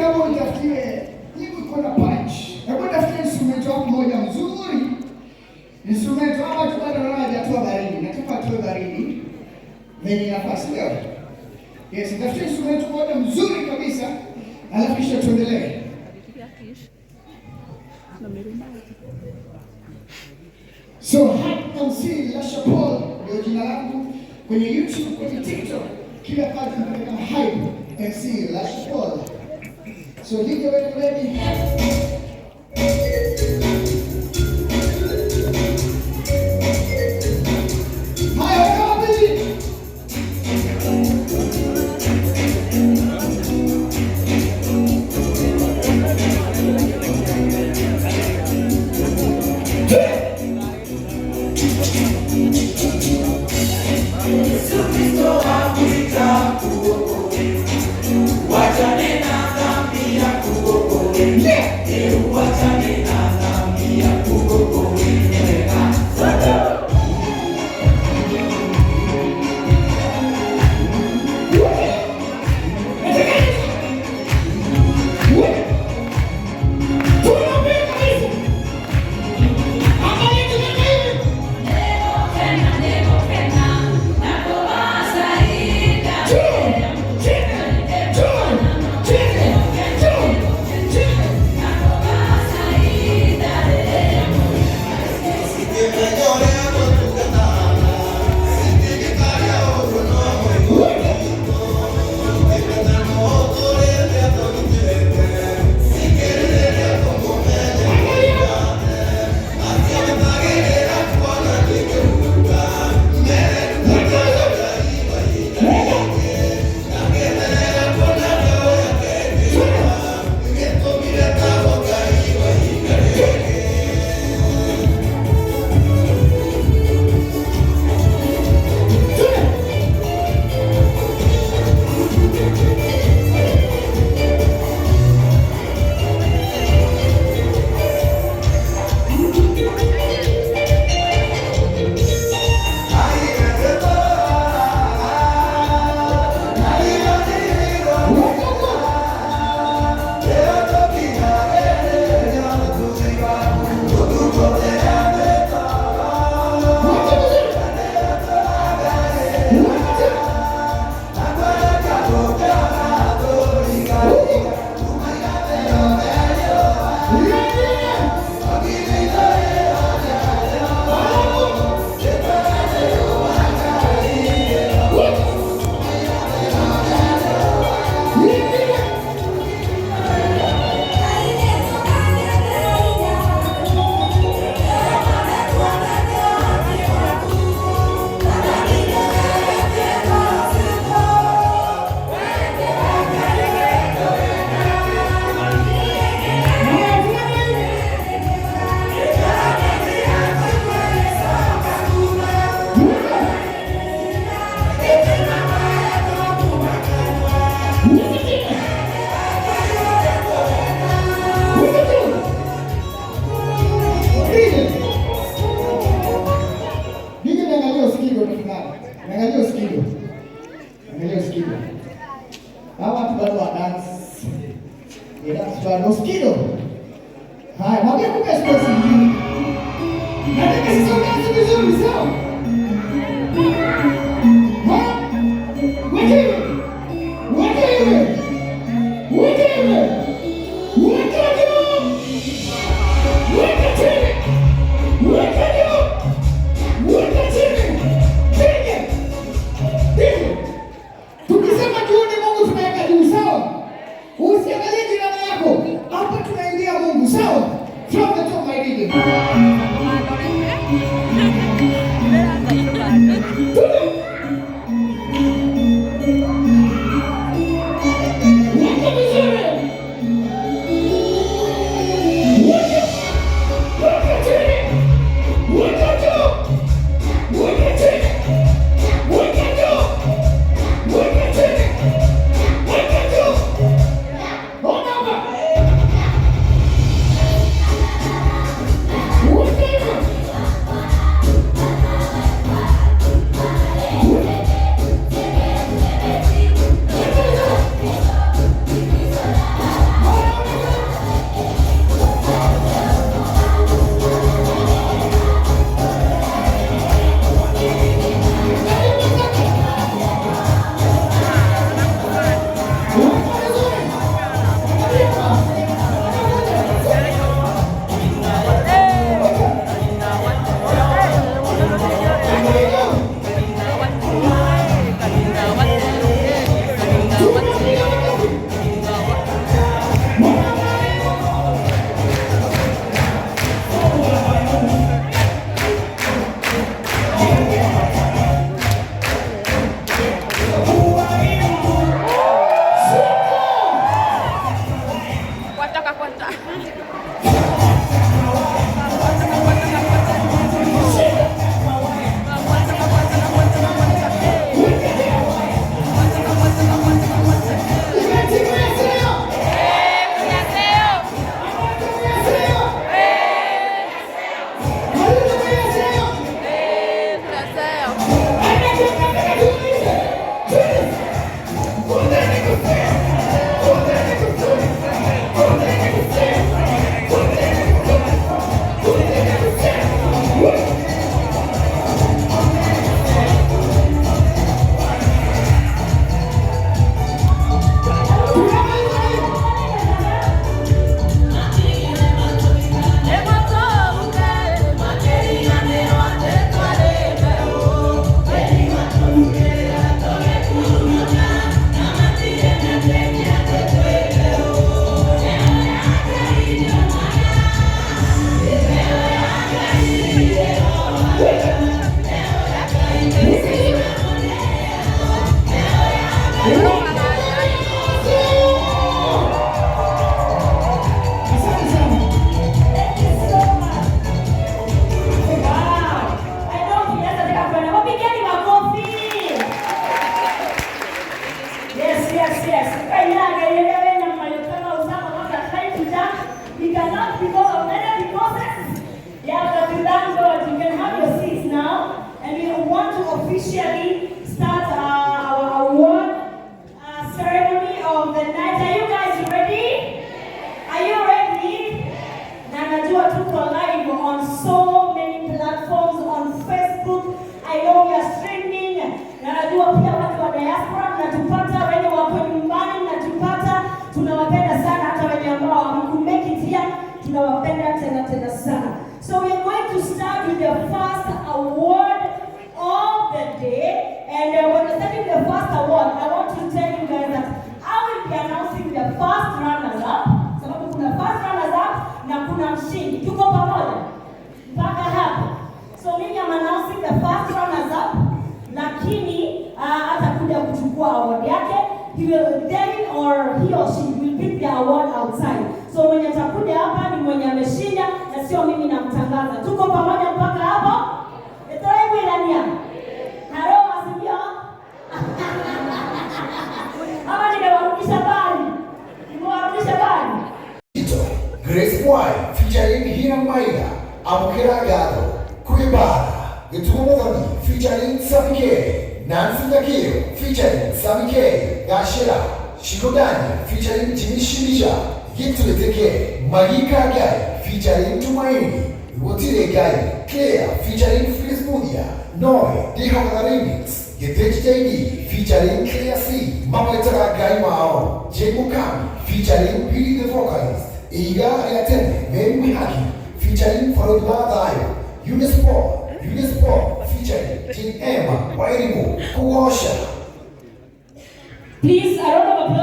Kama unitafutie nyimbo iko na punch. Hebu tafutie instrument wako moja mzuri. Instrument hapa tu bado naona hajatoa baridi. Nataka atoe baridi. Venye nafasi leo. Yes, tafutie instrument moja mzuri kabisa. Alafu kisha tuendelee. So Hype MC Lasha Paul ndio jina langu kwenye YouTube, kwenye TikTok, kila pale tunapatikana kama Hype MC Lasha Paul. So DJ, when you're ready. Haya, wapi? Yesu Kristo akuita uokoke, wachane na dhambi ya kuokoke. Wachane na dhambi ya kuokoke. Nije niangalie usikigo tafadhali. Niangalie usikigo. Angalia usikigo. Hawa watu bado wa dance. Ni dance bado usikigo. Haya, mwambie kupe space nyingine. Nataka sisi dance vizuri sawa? Ha? Weka hivi. Weka hivi. Weka hivi. Weka juu. Weka chini. Weka juu. Weka chini. Piga. Piga. Tukisema juu ni Mungu tunaweka juu, sawa? Usiangalie jirani yako. Hapa tunaingia Mungu, sawa? From the top, my DJ. Tunawapenda sana hata wenye ambao hamku make it here, tunawapenda tena tena sana. So we are going to start with the first award of the day. And when we're starting the first award, I want to tell you guys that I will be announcing the first runners up. Sababu kuna first runners up na kuna mshindi. Tuko pamoja mpaka hapo? So mimi am announcing the first runners up, lakini atakuja kuchukua award yake. He will then or he or she will pick the award outside. So mwenye atakuja hapa ni mwenye ameshinda na sio mimi namtangaza. Tuko pamoja mpaka hapo? Etoegwirania. Haro masindio? Ama nimewarudisha mbali? Nimewarudisha mbali? Grace Mwai featuring Hina Maida, Amukira Gado, Kuibara, Gitumo Muthoni featuring Sami K, Nancy Nyakio featuring Sami K, Gashira, Shiko Daniel featuring Jimmy Shimisha, Gitueteke, Magika Gai featuring Tumaini, Wotire Gai, Claire featuring Phyllis Mudia, Noe, Diho Remix, Gitech JD featuring Clear C, Mamwetara Gai Mao, J Mukami featuring Billy the Vocalist, Iga Riatene, Mary Mihaki featuring Farid Mathayo, Eunice Paul, Eunice Paul featuring Jane Emma, Wairimu, Kuosha. Please, a round of applause.